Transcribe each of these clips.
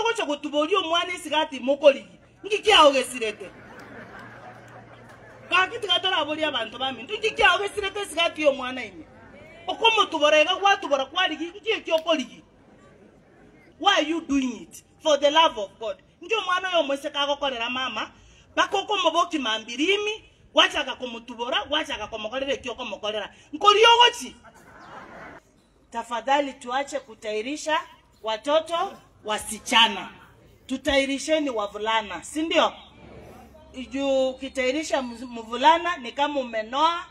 Ndocho gotuborio mwana isigati mokoli. Ngikia ogesirete. Kaki tigatora aboria abantu bami. Ngikia ogesirete isigati yo mwana ime. Okomotuborega gwatubora kwaligi ngiye kyokoligi. Why are you doing it? For the love of God. Ndio mwana yo mweseka agokorera mama, bakoko moboki mambirimi, gwachaka komutubora, gwachaka komokorera kyoko mokorera. Nkori ogochi. Tafadhali tuache kutairisha watoto wasichana. Tutairisheni wavulana, si ndio? Juu ukitairisha mvulana ni kama umenoa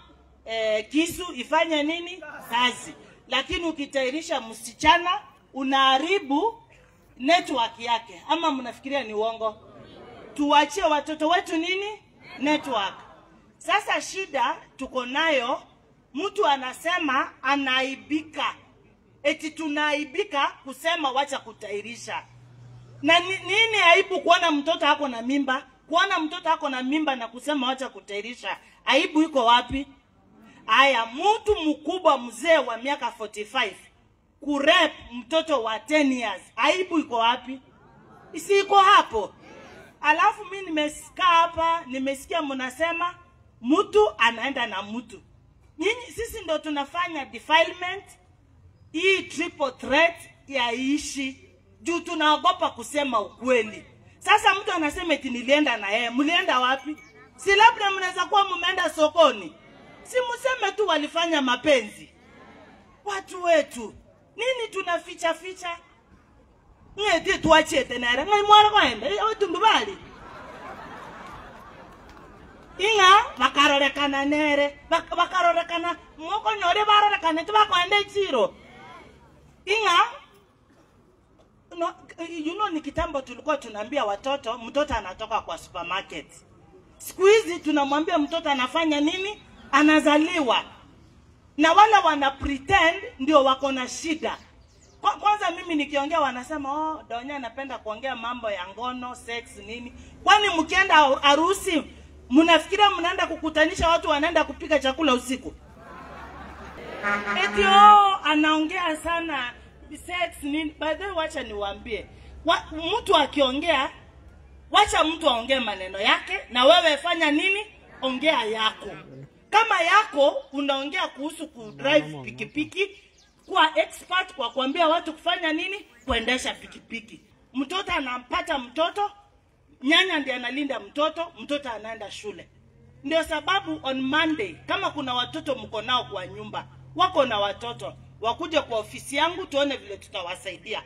kisu ifanye nini? Kazi. Lakini ukitairisha msichana unaharibu network yake. Ama mnafikiria ni uongo? Tuachie watoto wetu nini? Network. Sasa shida tuko nayo, mtu anasema anaibika. Eti tunaibika kusema wacha kutairisha. Na nini aibu kuona mtoto hako na mimba? Kuona mtoto hako na mimba na kusema wacha kutairisha. Aibu iko wapi? Aya, mtu mkubwa mzee wa miaka 45 kurep mtoto wa 10 years. Aibu iko wapi? Isi iko hapo. Alafu mimi nimesikia hapa, nimesikia mnasema mtu anaenda na mtu. Nyinyi sisi ndo tunafanya defilement, hii triple threat yaishi juu tunaogopa kusema ukweli. Sasa mtu anasema eti nilienda na yeye. Mlienda wapi? Si labda mnaweza kuwa mmeenda sokoni. Si mseme tu walifanya mapenzi. Watu wetu, nini tunaficha ficha? Ngeti tuachie tena. Ngai mwana kwaenda, watu ndubali. Inga bakarorekana nere, bakarorekana moko nyore barorekana tubakwenda chiro. Inga no, you know, ni kitambo tulikuwa tunaambia watoto mtoto anatoka kwa supermarket. Siku hizi tunamwambia mtoto anafanya nini? Anazaliwa. Na wala wana pretend ndio wako na shida. Kwanza mimi nikiongea wanasema oh, Donya anapenda kuongea mambo ya ngono, sex nini. Kwani mkienda harusi mnafikiria mnaenda kukutanisha watu wanaenda kupika chakula usiku? Eti oh, anaongea sana sex nini. By the way, wacha niwaambie, mtu akiongea, wacha mtu aongee maneno yake na wewe fanya nini? Ongea yako. Kama yako unaongea kuhusu kudrive pikipiki, kuwa expert kwa kuambia watu kufanya nini? Kuendesha pikipiki. Mtoto anampata mtoto, nyanya ndiye analinda mtoto, mtoto anaenda shule. Ndio sababu on Monday kama kuna watoto mko nao kwa nyumba, wako na watoto, wakuja kwa ofisi yangu tuone vile tutawasaidia.